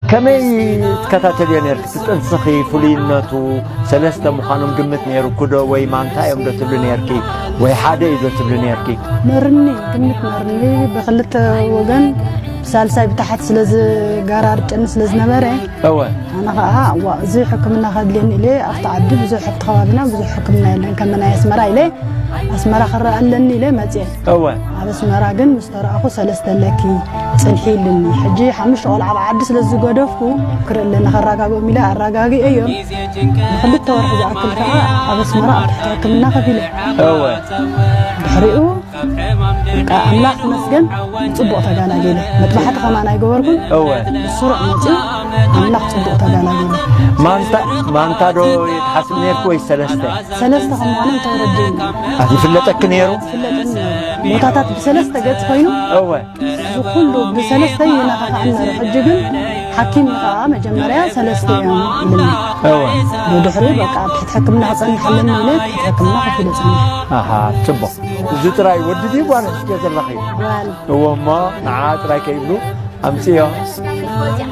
ከመይ ትከታተልዮ ነርኪ? እቲ ጥንስኺ ፍሉይነቱ ሰለስተ ምዃኖም ግምት ነይሩኪ ዶ? ወይ ማንታ እዮም ዶ ትብሊ ነርኪ? ወይ ሓደ እዩ ዶ ትብሊ ነርኪ? ነርኒ፣ ግምት ነርኒ። ብኽልተ ወገን ብሳልሳይ ብታሕት ስለ ዝጋራርጨኒ ስለ ዝነበረ፣ እወ። ኣነ ኸዓ፣ "እዋ፣ እዚ ሕክምና ከድልየኒ" ኢለ፣ ኣብቲ ዓዲ ብዙሕ፣ ኣብቲ ከባቢና ብዙሕ ሕክምና የለን፣ ከም ናይ ኣስመራ ኢለ፣ ኣስመራ ክረኣ ኣለኒ ኢለ መፅየ። እወ። ኣብ ኣስመራ ግን ምስ ተረኣኹ፣ "ሰለስተ ኣለኪ፣ ፅንሒ" ኢሉኒ። ሕጂ ሓሙሽተ ቆልዓ ኣብ ዓዲ ስለ ዝገደፍኩ፣ ክርኢ ኣለኒ ከረጋግኦም ኢለ ኣረጋጊኤዮም። ንክልተ ወርሒ ዝኣክል ከዓ ኣብ ኣስመራ ኣብ ትሕቲ ሕክምና ከፊለ። እወ። ድሕሪኡ በቃ ኣምላኽ ይመስገን፣ ጽቡቕ ተጋላጊለ። መጥባሕቲ ከማን ኣይገበርኩን። እወ። ብስሩዕ መጺኡ ኣምላኽ ጽቡቕ ተጋላጊለ። ማንታ፣ ማንታ ዶ ትሓስብ ነርኪ ወይ ሰለስተ? ሰለስተ ከም ምዃኖም ተወረዲእና። ኣቲ ይፍለጠኪ ነይሩ? ይፍለጠኒ ነይሩ። ቦታታት ብሰለስተ ገጽ ኮይኑ፣ እወ። እዚ ኩሉ ብሰለስተ ይነኻኽዓኒ ነይሩ። ሕጂ ግን ሓኪም ከኣ መጀመርያ ሰለስተ እዮም ኢሉኒ። እወ። ብድሕሪኡ በቃ ኣብ ትሕቲ ሕክምና ክጸንሕ ኣለኒ ኢለ ትሕቲ ሕክምና ከፊለ ጸኒሐ። ኣሃ፣ ጽቡቕ። እዚ ጥራይ ወዲ ድዩ ጓል ሒዝኪ ዘለኺ? ጓል። እወ እሞ፣ ንዓ ጥራይ ከይብሉ ኣምጽዮ።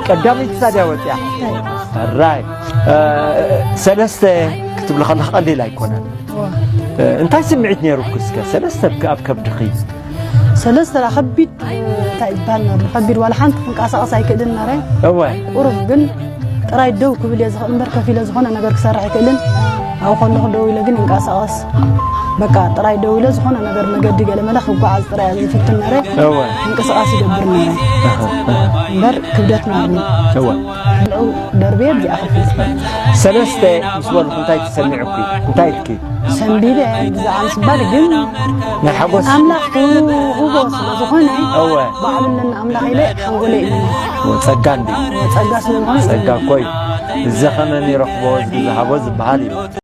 ቀዳመይቲ ሳድያ ወጽያ። ሕራይ። እ፣ ሰለስተ ክትብሊ ከለኺ ቀሊል ኣይኮነን። እወ። እ፣ እንታይ ስምዒት ነይሩኪ እስከ? ሰለስተ ኣብ ከብድኺ። ሰለስተ ደኣ ከቢድ፣ እ፣ እንታይ ይባሃል ነሩ? ከቢድ ዋላ ሓንቲ ክንቀሳቐስ ኣይክእልን ነረ። እወ። ቁሩብ ግን ጥራይ ደው ክብል እየ ዝኽእል እምበር፣ ከፊለ ዝኾነ ነገር ክሰርሕ ኣይክእልን። ኣብኡ ከለኹ ደው ኢለ ግን ይንቀሳቐስ። በቃ ጥራይ ደው ኢለ ዝኾነ ነገር መገዲ ገለመለ ክጓዓዝ ጥራይ እየ ዝፍትን ነረ። እወ። ምንቅስቓስ ይገብር ነረ። ኣሃ፣ ኣሃ። እምበር ክብደት ነርኒ። እወ። ንዑ ደርብየ እዚኣ ከፊለ። ሰለስተ ምስ በልኩ እንታይ ተሰሚዑኪ? እንታይ ኢልኪ? ሰንቢደ ብዛዕባ ምስባል ግን ናይ ሓጎስ ኣምላኽ ክህቦ ስለ ዝኾነ እወ። ባዕሉ ኣለና ኣምላኽ ኢለ ሓንጎለ እዩ። ጸጋ እንዲ። ጸጋ ስለ ዝኾነ ጸጋ እኮ እዩ። ዝዘኸመን ይረኽቦ፣ ዝሃቦ ዝበሃል እዩ።